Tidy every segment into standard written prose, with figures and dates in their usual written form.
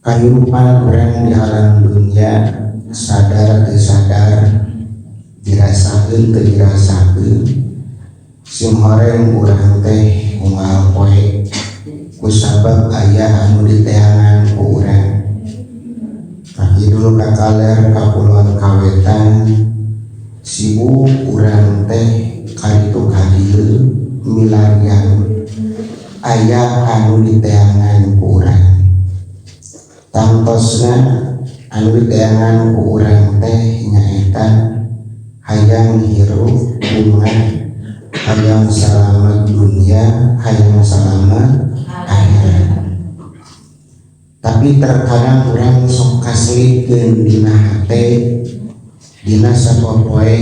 Kahirupan urang di alam dunia sadar teu sadar, dirasakeun teu dirasakeun, sing horeng urang teh unggal poe kusabab aya anu diteangan ku urang. Ka kidul ka kaler, ka kulon ka wetan, sibuk urang teh kaditu ka dieu milarian aya anu diteangan ku urang. Tangtosna anu diteangan ku urang teh nyaeta hayang hirup bungah, hayang salamet dunia, hayang salamet akhirat. Tapi terkadang urang sok kaselipkeun dina hate, dina sapopoe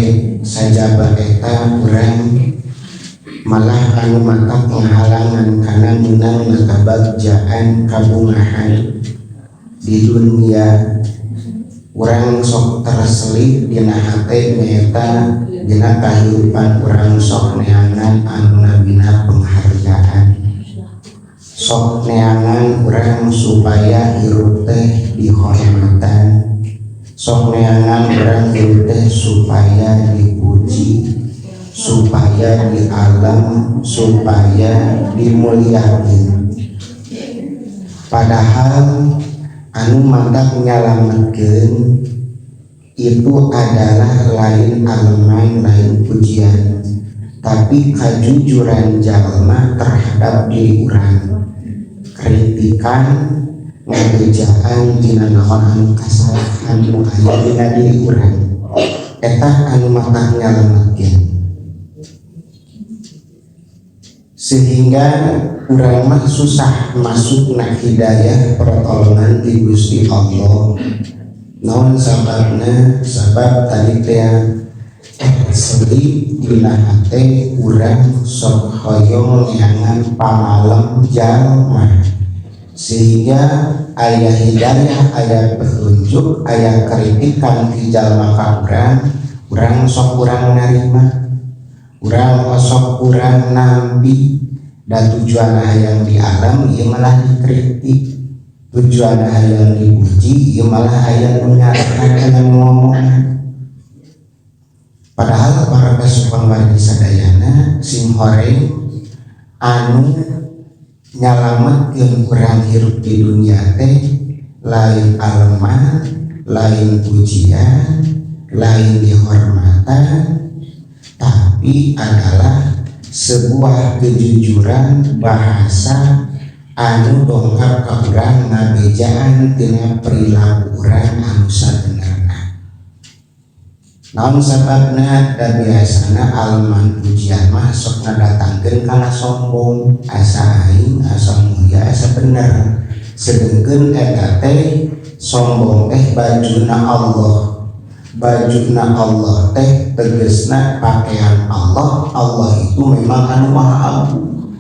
sajaba eta urang malah anu matak ngahalangan kana meunang kabagjaan kabungahan di dunia. Urang sok terselip dina hate nyaeta dina kahirupan urang sok neangan anu nabina penghargaan, sok neangan urang supaya hirup teh dihormatan, sok neangan urang hirup teh supaya dipuji, supaya di alam, supaya dimuliakan. Padahal anu matak nyalametkeun itu adalah lain aleman, lain pujian, tapi kajujuran jalma terhadap diri urang, kritikan ngabejaan dina naon anu kasalahan nu aya dina diri urang, eta anu matak nyalametkeun. Sehingga urang mah susah masuk na hidayah pertolongan di Gusti Allah. Naon sababna? Sabab tadi teh selip dina hate urang sok hoyong neangan pangalem jalma, sehingga aya hidayah, aya petunjuk, aya kritikan di jalma ka urang, urang sok kurang narima, urang osok kurang nampi. Dan tujuan hayang di alam ieu malah dikritik, tujuan hayang dipuji ieu malah hayang menyalahkan ngomong. Padahal para kasupan wargi sadayana, sing horeng anu nyalametkeun urang hirup di dunia teh lain aleman, lain pujian, lain dihormatan, tapi adalah sebuah kejujuran bahasa anu dongkap ka urang ngabejaan tina perilaku urang anu sabenerna. Naon sababna? Da biasana aleman pujian mah sok ngadatangkeun kana sombong, asa aing, asa mulia, asa bener. Sedengkeun eta teh sombong teh bajuna Allah. Bajuna Allah teh tegesna pakaian Allah. Allah itu memang anu maha agung.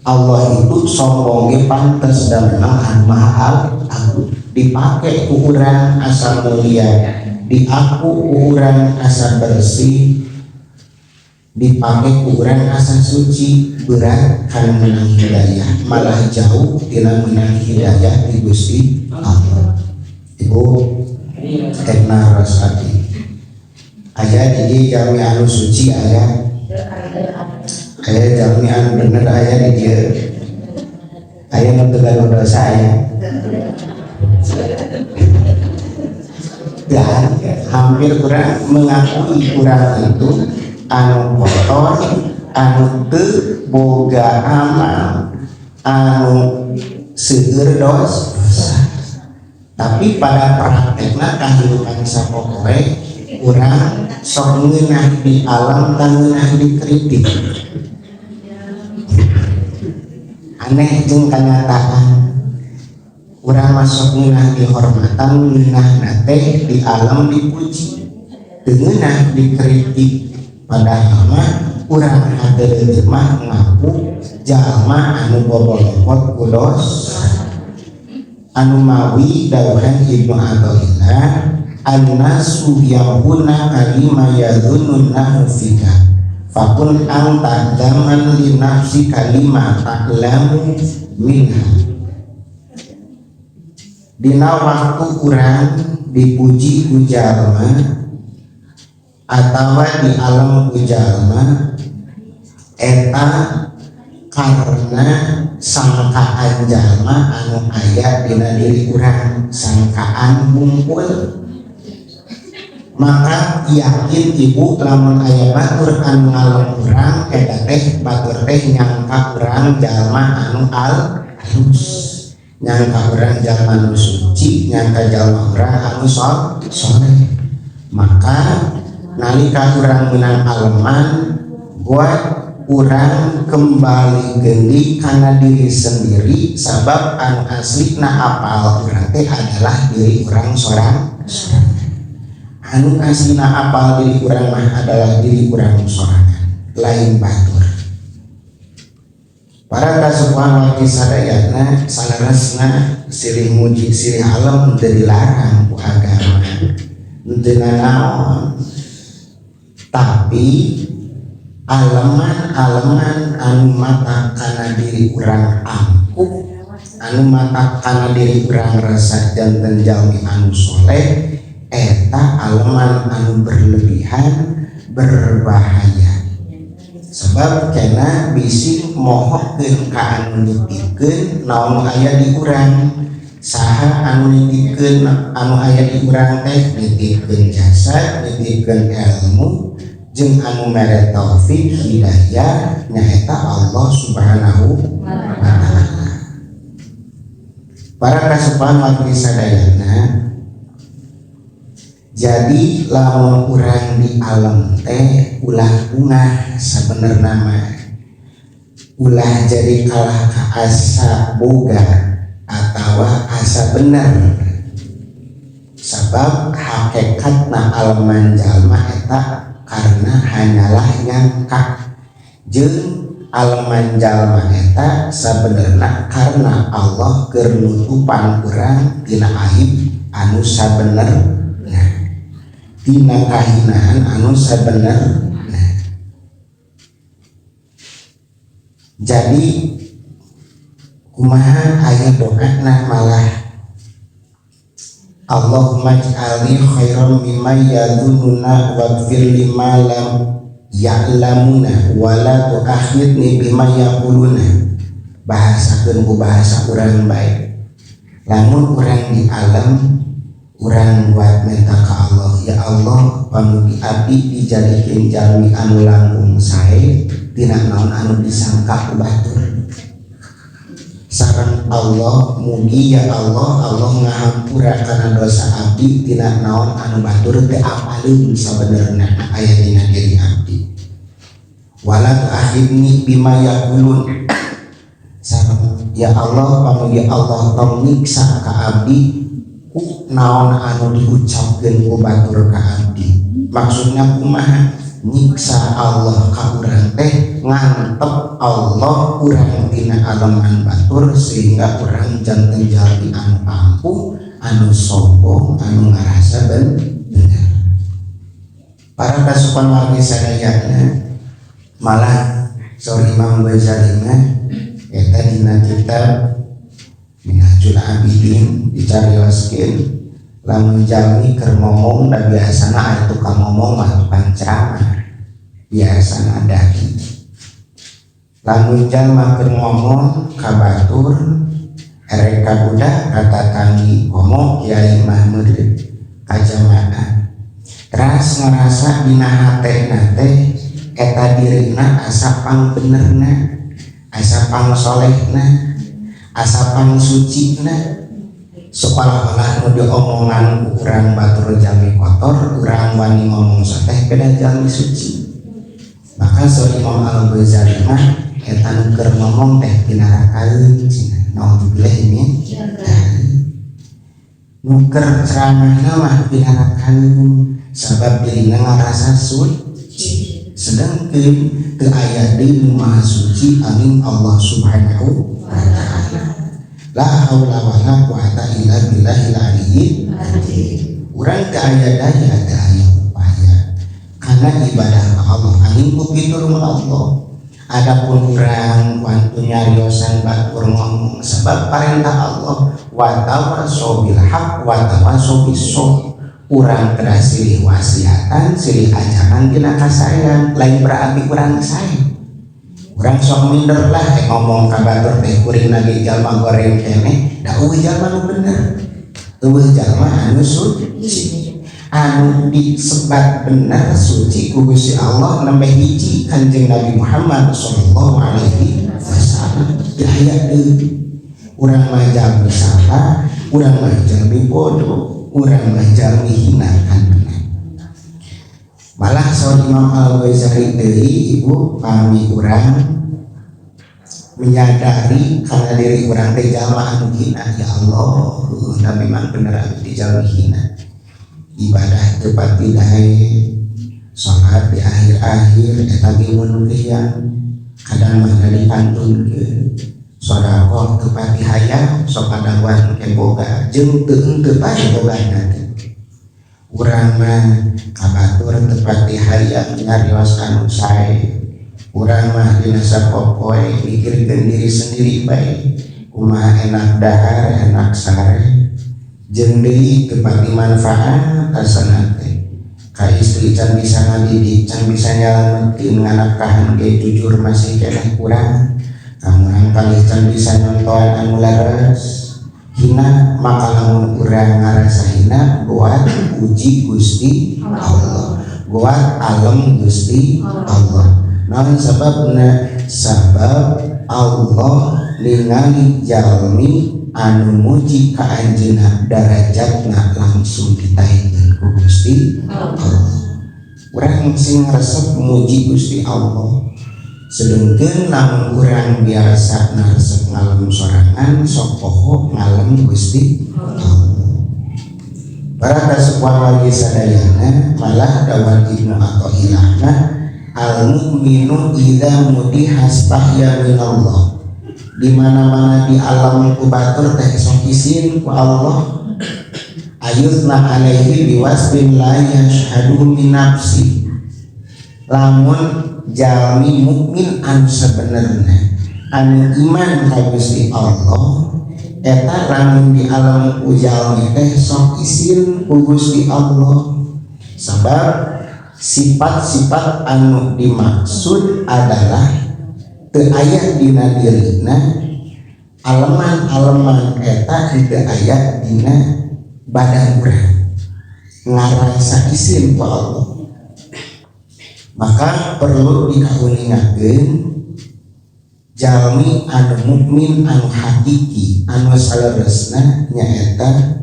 Allah itu sombong ge pantes dan memang anu maha agung. Dipake ku urang asa mulia, diaku ku urang asa bersih, dipake ku urang asa suci, berat kana menang hidayah, malah jauh tina menang hidayah di Gusti Allah. Ibu Etna Rosati, aya di jalmi anu suci, aya aya jalmi anu bener, aya di dieu, aya nu teu gaduh dosa, aya ya, hampir kurang mengakui kurang itu anu kotor, anu teu boga amal, anu seueur dosa. Tapi pada praktekna kahirupan sapopoe urang sok ngeunah di alam dan ngeunah dikritik. Aneh jeung kanyataan urang masuk ngeunah dihormatan, ngeunah teh di alam dipuji, teu ngeunah dikritik. Padahal mah urang hate leutik mah ngaku jalma anu bobolokot ku dosa. Anu mawi dawuhan Ibnu Athaillah, annasu yahuna kalima yadhunnuna fika fakun anta daman li nafsi kalima ta'lamu minha. Dina waktu urang dipuji ku jalma atawa di alam ku jalma eta karena sangkaan jalma anu aya dina diri urang, sangkaan bungkul. Maka yakin ibu lamun aya batur anu ngalem urang eta teh batur teh nyangka urang jalma anu alus, nyangka urang jalma anu suci, nyangka jalma urang anu soleh. Maka nalika urang menang aleman buat urang kembali gendi karena diri sendiri, sabab anu asli na apal urang teh adalah diri urang sorang. Anu aslina apal diri urang mah adalah diri urang sorangan, lain batur. Para kasupuhan wargi sadayana, saleresna silih muji silih alem teu dilarang ku agama, teu nanaon, tapi aleman-aleman anu mata kana diri urang angkuh, anu mata kana diri urang rasa janten jalmi anu soleh, eta aleman anu berlebihan berbahaya, sebab kena bisi mohokeun ka anu nitipkeun naon aya di urang. Saha anu nitipkeun anu aya di urang teh? Nitipkeun jasad, nitipkeun ilmu, jeung anu mere taufik hidayah nyaeta Allah Subhanahu wa Ta'ala. Para kasupan wargi sadayana, jadi lamun urang di alam teh ulah bungah sabenerna mah, ulah jadi kalah ka asa boga atawa asa bener, sabab hakikatna aleman jalma eta karena hanyalah nyangka, jeung aleman jalma eta sabenerna karena Allah keur nutupan urang tina aib anu sabenerna, tina kahinaan anu sabenerna. Jadi kumaha aya doana malah Allahumma ij'alni khairan mimma yadhunnuna waghfir lima lam ya'lamuna wa la tu'akhidni bima yaquluna. Bahasakeun ku bahasa urang bae, lamun urang di alam urang buat minta ke Allah, ya Allah pamugi abdi dijadikeun jalmi anu langkung sae tina naon anu disangka ku batur. Sareng Allah mugi ya Allah, Allah ngahampura kana dosa abdi tina naon anu batur teu apaleun sabenerna aya dina diri abdi. Wala tu'akhidni bima yaqulun. Sareng ya Allah pamugi Allah tong nyiksa ka abdi ku naon anu diucapkeun ku batur ka abdi. Maksudnya kumaha? Nyiksa Allah ka urang teh ngantep Allah urang tina aleman batur sehingga urang janten jalmi anu ampuh, anu sombong, anu ngarasa bener. Para kasupan wargi sadayana, malah saur Imam Ghazali mah eta dina kitab Minhajul Abidin dicarioskeun lamun jalmi keur ngomong da biasana aya tukang ngomong mah tukang ceramah biasana dai. Lamun jalma keur ngomong ka batur erek ka budak ka tatanggi komo kiai mah meureun ka jamaah teras ngarasa dina hatena teh eta dirina asa pang benerna, asa pang solehna, asa pang sucina, seolah-olah nu diomongan ku urang batur jalmi kotor, urang wani ngomong sateh beda jalmi suci. Maka saur Imam Al-Ghazali mah eta nu keur ngomong teh pinarakaeun cenah, naudzubillah min nu keur ceramahna mah pinarakaeun sabab dirina ngarasa suci, sedangkeun teu aya deui nu maha suci angin Allah Subhanahu wa Ta'ala. La haula wala quwata illa billahil aliyyil azim. Urang teu aya daya, teu aya upaya karena ibadah ka Allah angin ku piturun Allah. Adapun urang wantun nyariosan batur ngomong sebab parentah Allah Wa tawasaw bil haq wa tawasaw bis sabr. Urang kedah silih wasiatan, silih ajakan dina kasaean, lain berarti urang sae. Urang sok minder lah ngomong ka batur teh kuring lagi jalma goreng keneh, da euweuh jalma nu bener. Euweuh jalma anu suci. Anu disebat bener suci ku Gusti Allah nembe hiji Kanjeng Nabi Muhammad sallallahu alaihi wasallam. Teu aya deui. Urang mah jalmi salah, urang mah jalmi bodoh, urang mah jalmi hina kan bener. Malah saur Imam Al-Ghazali deui ibu pami urang menyadari karena diri urang teh jalma anu hina, ya Allah, da memang bener abdi jalmi hina. Ibadah teu pati dae, salat di akhir-akhir eta ge mun kadang mah dipantunkeun. Sedekah teu pati hayang, sok padawan ke boga jeung teu henteu bae bogana teh. Urang mah ka batur teu pati hayang nyarios anu sae. Urang mah dina sapopoe mikirkeun diri sendiri bae. Kumaha enak dahar, enak sare. Jeung deui teu pati manfaat asana teh. Ka istri can bisa ngadidik, can bisa nyalametkeun nganakahan ge jujur masih keneh kurang. Kamurang kalih can bisa nyontohan anu leres. Hina maka lamun urang ngarasa hina buat puji Gusti Allah, buat alem Gusti Allah. Naon sababna? Sabab Allah ningali jalmi anu muji ka anjeunna darajatna langsung ditaenkeun ku Gusti Allah. Urang sing resep muji Gusti Allah. Sedengkeun lamun urang biasa ngaresep ngalem sorangan sok poho ngalem Gusti Allah. Para kasukuan wargi sadayana malah dawuh Ibnu Athaillah al mukminu idza mudiha astahya minallah. Di mana-mana di alam ku batur teh sok isin ku Allah. Ayusna alaihi biwasbin la yashhadu min nafsi. Lamun jalmi mukmin anu sebenarnya anu iman ka Gusti Allah eta lamun di alam ku jalmi teh sok isin ku Gusti Allah. Sabab sifat-sifat anu dimaksud adalah teu aya dina dirina, aleman-aleman eta teu aya dina badan urang. Ngarasa isin ku Allah. Maka perlu dikauningakeun jalmi anu mukmin anu hakiki anu saleresna nyaeta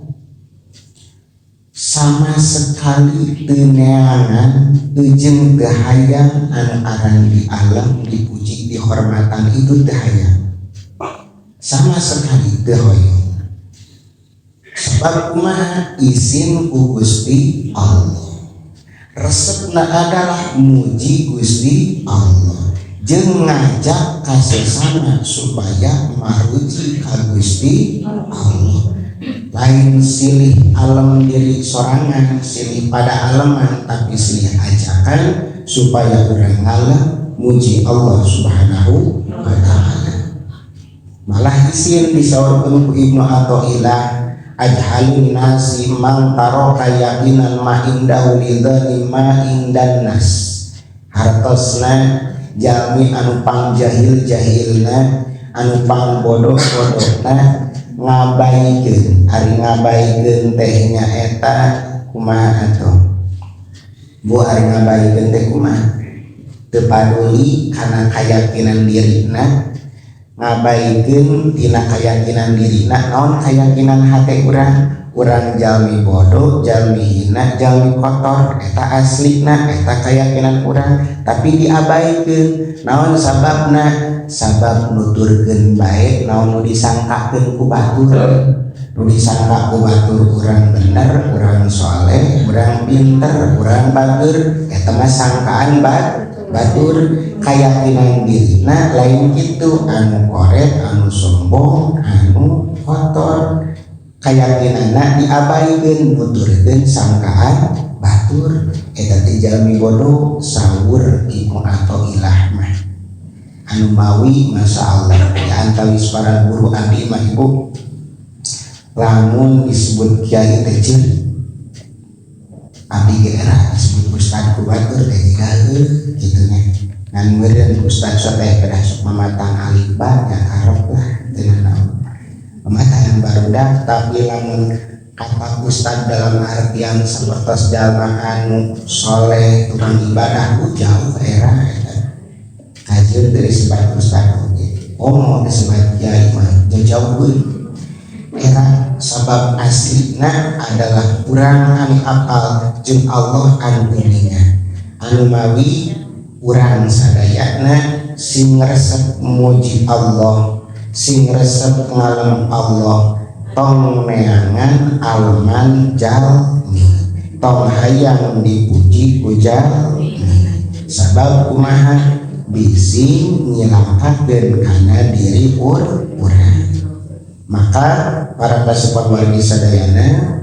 sama sekali teu neangan jeung teu hayang anu aran di alam dipuji dihormatan itu teu hayang, sama sekali teu hoyong. Sebab kumaha? Isin ku Gusti Allah. Resepna adalah muji Gusti Allah jeung ngajak ka sesama supaya maruji ka Gusti Allah. Lain silih alam diri sorangan, silih pada aleman, tapi silih ajakan supaya urang ngalam muji Allah Subhanahu wa ta'ala. Malah isin disaurkeun ku Ibnu Athaillah, ajhalun nasi man taraka yaqinan ma indahu lidzani ma indan nas. Hartosna jalmi anu pangjahil-jahilna, anu pangbodoh-bodohna ngabaikeun. Ari ngabaikeun teh nyaeta kumaha atuh? Bu, ari ngabaikeun teh kumaha? Teu paduli kana kayakinan dirina, ngabaikeun tina kayakinan dirina. Naon kayakinan hate urang? Urang jalmi bodoh, jalmi hina, jalmi kotor, eta aslina, eta kayakinan urang, tapi diabaikeun. Naon sababna? Sabab nuturkeun bae naon nu disangkakeun ku batur. Nu disangka ku batur urang bener, urang soleh, urang pinter, urang bager, eta mah sangkaan batur. Kayakinan dirina lain kitu, anu koret, anu sombong, anu kotor. Kayakinanna diabaikeun, nuturkeun sangkaan batur, eta teh jalmi bodoh saur Ibnu Athaillah mah. Anu mawi masya Allah di antawis para guru abdi mah ibu Lamun disebut kiai teh ceuri. Abdi ge era disebut ustad ku batur teh jiga kitu nya. Ngan meureun ustad teh kedah sok mamatang alif ba nya karep lah teu naon. Mamatang barudak tapi lamun kata ustad dalam artian sapertos jalma anu soleh tukang ibadah jauh era eta. Kajeun teu disebat ustad oge. Oh disebat kiai mah jauh euy. Era sabab aslina adalah urang anu apal jeung Allah anu geuningan. Anu mawi urang sadayana sing resep muji Allah, sing resep ngalem Allah, tong neangan aleman jalmi, tong hayang dipuji ku jalmi. Sabab kumaha bisi nyilakakeun kana diri urang. Maka para pasukan wargi sadayana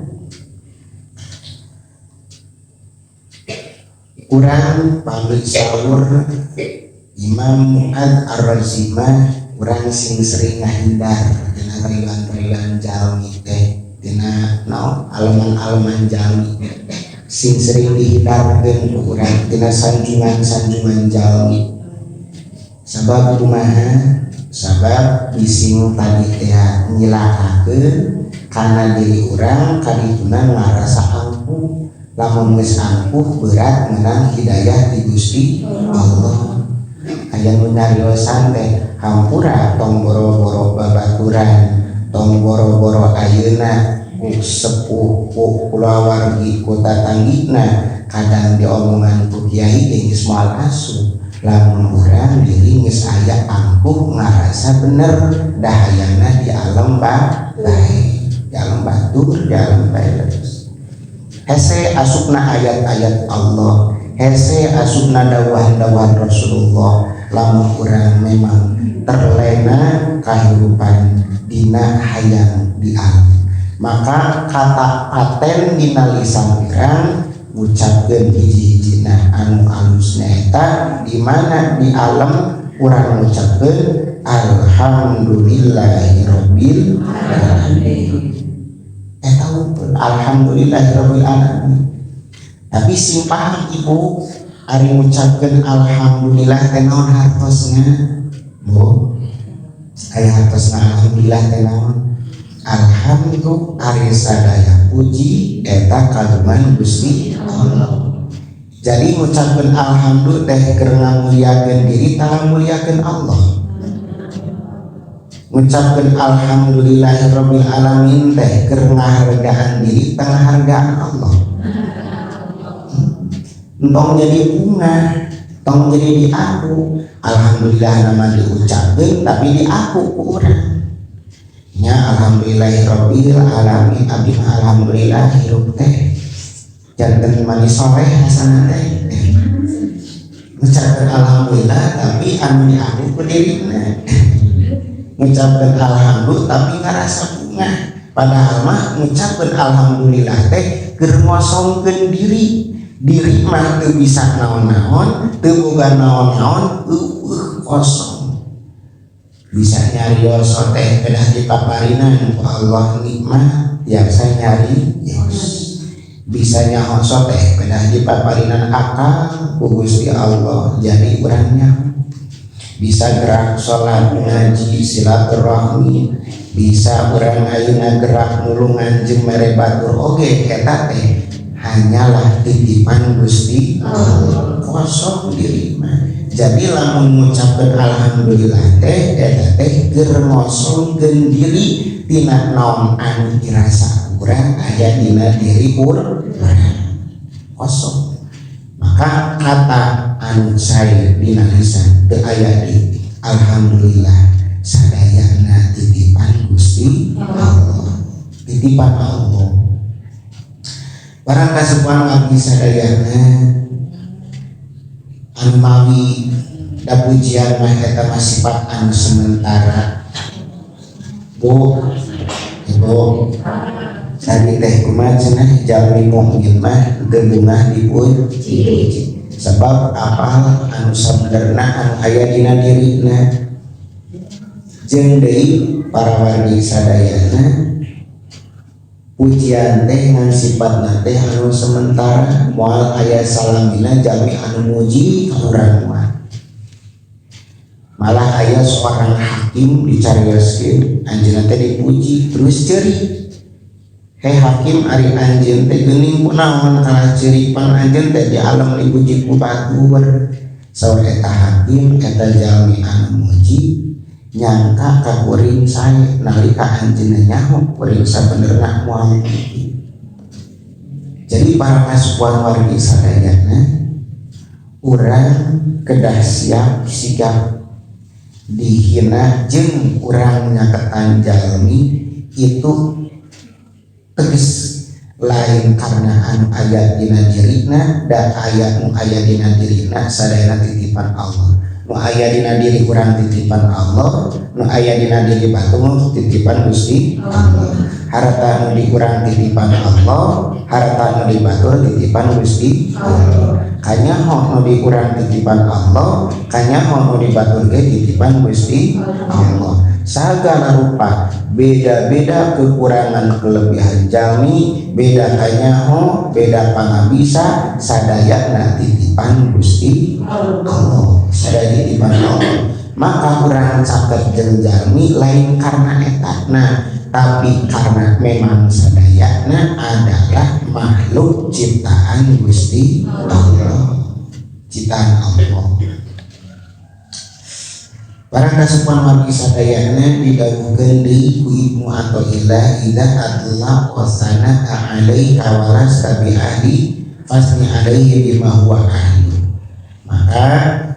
urang pamit sahur Imam Mu'ad Ar-Razimah urang sing sering ngahindar tina rayuan-rayuan jalmi teh tina naon aleman-aleman jalmi sing sering dihindarkeun ku urang tina sanjungan-sanjungan jalmi. Sabab kumaha? Sabab bising tadi teh nyilakakeun kana diri urang kadituna ngarasa angkuh. Lamun geus angkuh berat menang hidayah ti Gusti Allah. Aya nu nyariosan teh hampura tong boro-boro babaturan, tong boro-boro ayeuna ku sepuh ku kulawargi ku tatanggina kadang diomongan ku kiai ge geus moal asup. Lamun urang diri geus aya angkuh ngarasa bener dahayana di alam bae, di alam batur, di alam bae terus. Hese asupna ayat-ayat Allah, hese asupna dawuhan-dawuhan Rasulullah. Lamun urang memang terlena kahirupan dina hayang di alam, maka kata paten dina lisan urang ngucapkeun hiji-hijina anu alusna eta di mana di alam urang ngucapkeun alhamdulillahirabbil alamin. Eta alhamdulillahirabbil alamin. Tapi sing paham ibu ari ngucapkeun alhamdulillah teh naon hartosna? Bu, aya hartosna alhamdulillah teh naon? Alhamdulillah ari sadaya puji eta kagungan Gusti Allah. Jadi ngucapkeun alhamdulillah teh keur ngamuliakeun diri tah ngamuliakeun Allah. Ngucapkeun alhamdulillahirabbil alamin teh keur ngahargaan diri tah ngahargaan Allah. Entong jadi bunga, tong jadi diaku. Alhamdulillah nama diucapkeun tapi diaku ku urang. Nya alhamdulillahirabbil alamin abdi mah alhamdulillah hirup teh janten manis soleh hasanah teh. Ngucapkeun alhamdulillah tapi anu diaku ku dirina. Ngucapkeun alhamdulillah tapi ngarasa bunga. Padahal mah ngucapkeun alhamdulillah teh keur ngosongkeun diri. Diri mah teu bisa naon-naon, teu boga naon-naon, eueuh kosong. Bisa nyarios teh kedah dipaparinan ku Allah nikmat biasa nyarios. Bisa nyaho teh kedah dipaparinan akal ku Gusti Allah jadi urangnya. Bisa gerak salat ngaji silaturahmi, bisa urang ayeuna gerak nulungan jeung mere batur oge eta teh hanyalah titipan Gusti Allah. Kosong diri mah. Jadi lamun ngucapkeun alhamdulillah teh eta teh keur ngosongkeun diri tina naon anu dirasa urang aya dina diri urang kosong. Maka kata anu sae dina lisan teu aya di alhamdulillah sadayana titipan Gusti Allah, titipan Allah. Barang kasupan abdi sadayana anu mawi da pujian mah eta mah sifat anu sementara. Bu, ibu, tadi teh kumaha cenah jalmi mukmin mah teu bungah dipuji. Sebab apal anu sabenerna anu aya dina dirina. Jeung deui para wargi sadayana Pujian teh ngan sifatna teh anu sementara, moal aya salamina jalmi anu muji ka urang mah. Malah aya seorang hakim dicarioskeun, anjeunna teh dipuji terus ceurik. Hei hakim, ari anjeun teh geuning kunaon kalah ceurik, pan anjeun teh di alam dipuji ku batur. Saur eta hakim, eta jalmi anu muji nyangka ka kuring sae nalika anjeunna nyaho kuring sabenerna moal kitu. Jadi para kasupuan wargi sadayana, urang kedah siap sikap dihina jeung urang nyaketan jalmi itu tegas lain karena anu aya dina dirina, da aya nu aya dina dirina sadayana titipan Allah. Nu aya dina diri urang titipan Allah, nu aya dina diri batur titipan Gusti Allah. Harta nu di urang titipan Allah, harta nu di batur titipan Gusti Allah. Kanyaho nu di urang titipan Allah, kanyaho nu di batur ge titipan Gusti Allah. Sagala rupa beda-beda kekurangan kelebihan jalmi, beda kanyaho, beda pangabisa, sadayana titipan Gusti Allah, sadaya titipan Allah. Maka urang caket jeung jalmi lain karena etana, tapi karena memang sadayana adalah makhluk ciptaan Gusti Allah, ciptaan Allah. Para kasupuan wargi sadayana, didawuhkeun deui ku Ibnu Athaillah, idza atlaqa sana'a alaika walasta bi ahli fasni alaihi bima huwa ahlu. Maka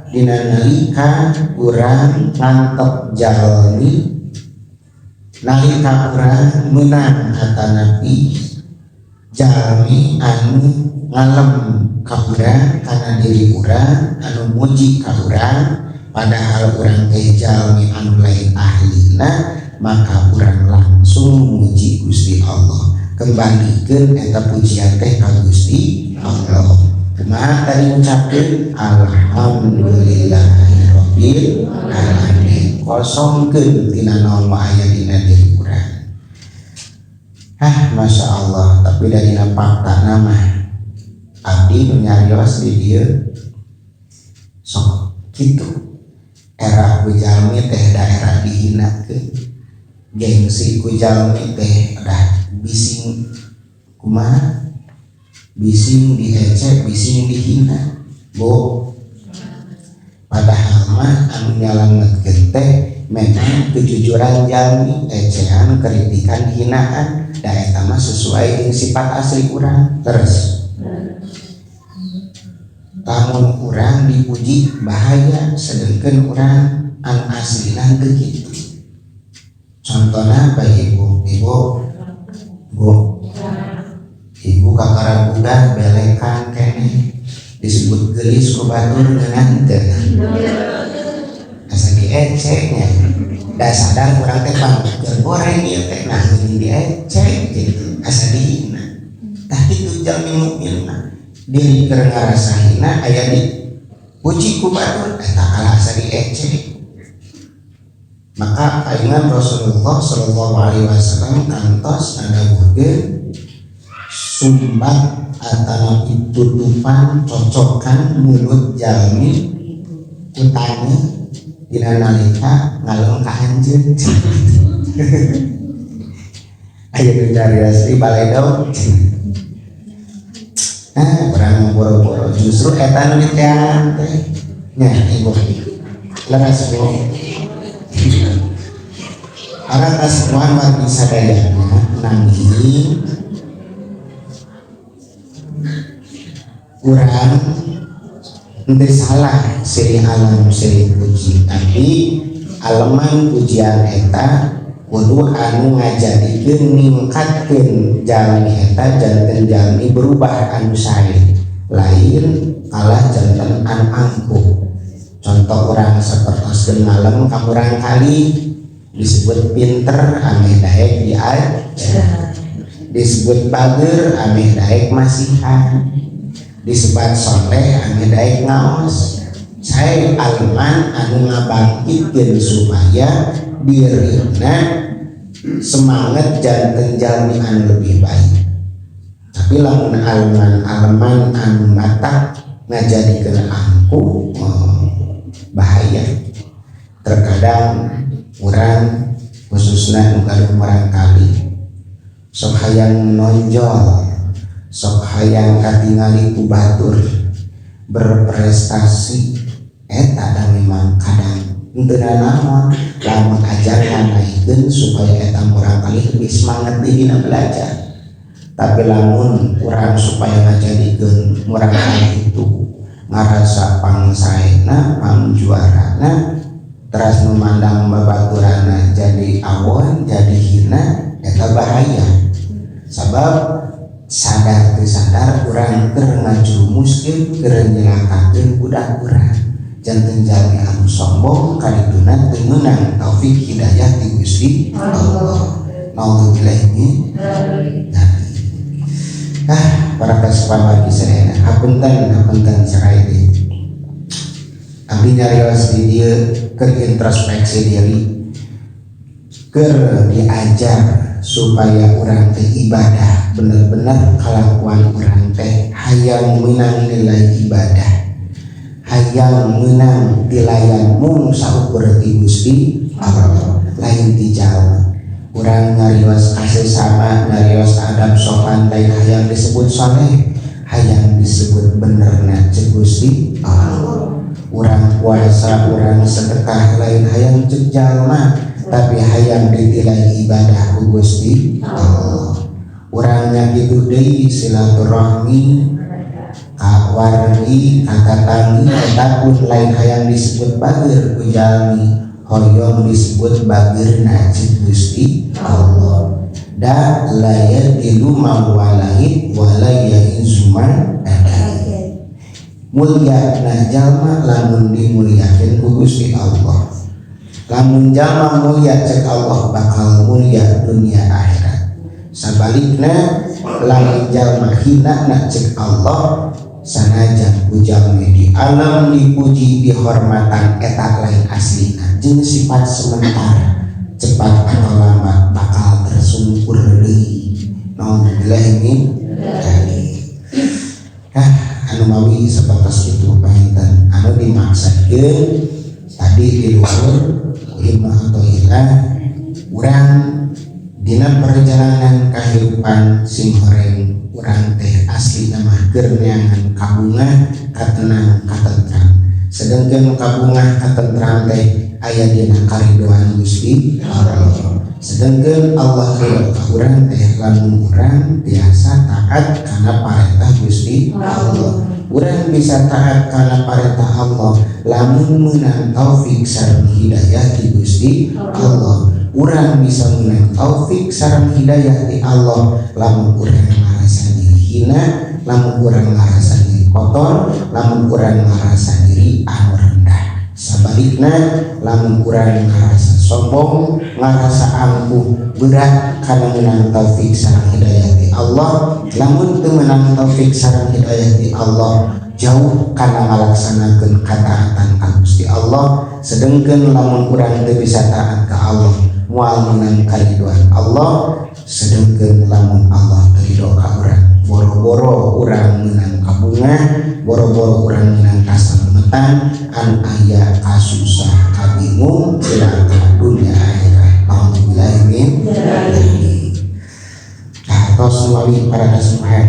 dina nalika urang ngantep jalmi, nalika urang menang atanapi jalmi anu ngalem ka urang kana diri urang, anu muji ka urang, padahal urang teh jalmi anu lain ahlina, maka urang langsung muji Gusti Allah, kembalikan eta pujian teh ka Gusti Allah. Kumaha tadi ngucapkeun? Alhamdulillahirabbil alamin. Kosongkeun tina naon aya dina diri urang. Hah, masya Allah, tapi dari fakta nama abdi nu nyarios di dieu sok kitu. Era ku jalmi teh daerah dihinakeun, gengsi ku jalmi teh dah bising kumaha, bising diecek, bising dihina, Bu. Padahal mah anu nyalametkeun teh memang kejujuran jalmi, ecehan, kritikan, hinaan, da eta mah sesuai jeung sifat asli urang. Terus lamun urang dipuji bahaya, sedangkan urang anu aslina teu kitu. Contohna apa, Ibu? Ibu, Bu, Ibu kakara budak belekan keneh disebut geulis ku batur, ngeunah teu? Asa dieceknya, da sadar urang teh pang keur goreng ieu teh, nah geuning diecek gitu, asa dihina. Tah kitu jalmi mukmin mah, diri keur ngarasa hina aya di puji ku batur, eta kalah asa diecek. Maka paingan Rasulullah Shallallahu Alaihi Wasallam kantos ngadawuhkeun sumbat atanapi tutupan cocokan mulut jalmi ku taneuh dina nalika ngalem ka anjeun. Aya nu nyarios di baledog. Ah, urang boro-boro justru eta nu diteangan teh nya, Ibu. Leres, Bu. Para kasupuan wargi sadayana, nanging urang henteu salah siri alam siri puji, tapi aleman pujian eta kudu anu ngajadikeun ningkatkeun jalmi eta janten jalmi berubah anu sae, lain kalah janten anu angkuh. Contoh urang sapertoskeun ngalem ka murang kali disebut pinter ameh daek diajar, disebut bager ameh daek masihan, disebut soleh ameh daek ngaos. Saya aleman anu ngabangkitkeun supaya dirina Semangat janten jalmi anu lebih baik. Tapi lamun aleman-aleman anu matak ngajadikeun angkuh, oh, bahaya. Terkadang urang khususnya nu gaduh murangkali sok hayang menonjol, sok hayang katingali ku batur berprestasi. Eta da memang kadang henteu naon lamun ajaran naikeun supaya eta murangkali lebih semangat dina belajar. Tapi lamun urang supaya ngajadikeun murangkali itu ngarasa pangsaena, pangjuarana, teras memandang babaturana jadi awon, jadi hina, eta bahaya. Sabab sadar teu sadar urang keur ngajurumuskeun, keur nyelakakeun budak urang. Janten jalmi anu sombong kadituna teu meunang taufik hidayah ti Gusti Allah. Naudzubillah min. Ah, para kasepuhan sadayana, hapunten, hapunten sarai deui. Abdi nyarios di dieu keur introspeksi diri, keur diajar supaya urang teh ibadah bener-bener kalakuan urang teh hayang menang nilai ibadah, hayang menang tilayan mung saukur ti Gusti Allah, lain ti jalma. Urang nyarios sama, nyarios adab sopan, lain hayang disebut soleh, hayang disebut benerna cek Gusti Allah. Urang puasa, urang sedekah, lain hayang cek jalma, tapi hayang ditilai ibadah ku Gusti Allah. Urangnya gitu deui, silaturahmi ka wargi, ka tatanggi, eta pun lain hayang disebut bager ku jalmi, hoyong disebut bageurna cek Gusti Allah. Da la yadilu man walait wa la yaizu man adait. Mulia na jalma lamun dimuliakeun ku Gusti Allah. Lamun jalma mulia cek Allah, bakal mulia dunia akhirat. Sabalikna, lamun jalma hina na cek Allah, sanajan ku jalmi di alam dipuji, dihormatan, eta lain aslina jeung sifat sementara, cepat atau lambat bakal tersungkur deui. Naudzubillah min dzalik. Ah, anu mawi sabatas itu panginten anu dimaksudkeun tadi di luhur Ibnu Athaillah. Urang dina perjalanan kehidupan sing horeng, urang teh asli nama keur neangan kabungah, katenang, katentram. Sedangkan kabungah katentram teh aya dina karidoan Gusti Allah. Sedangkan Allah ridho ka urang teh lamun urang tiasa taat kana parentah Gusti Allah. Urang bisa taat kana parentah Allah lamun meunang taufik sareng hidayah ti Gusti Allah. Urang bisa meunang taufik sareng hidayah ti Allah lamun urang ngarasa diri hina, lamun urang ngarasa diri kotor, lamun urang ngarasa diri anu rendah. Sabalikna, lamun urang ngarasa sombong, ngarasa angkuh, berat kana meunang taufik sareng hidayah ti Allah. Lamun teu meunang taufik sareng hidayah ti Allah, jauh kana ngalaksanakeun kataatan ka Gusti Allah. Sedengkeun lamun urang teu bisa taat ka Allah, moal meunang karidoan Allah. Sedengkeun lamun Allah teu ridho ka urang, boro-boro urang meunang kabungah, boro-boro urang meunang kasalamatan, anu aya kasusah, kabingung, cilaka dunia akhirat. Alhamdulillah min. Nah, tos melalui para kasepuhan.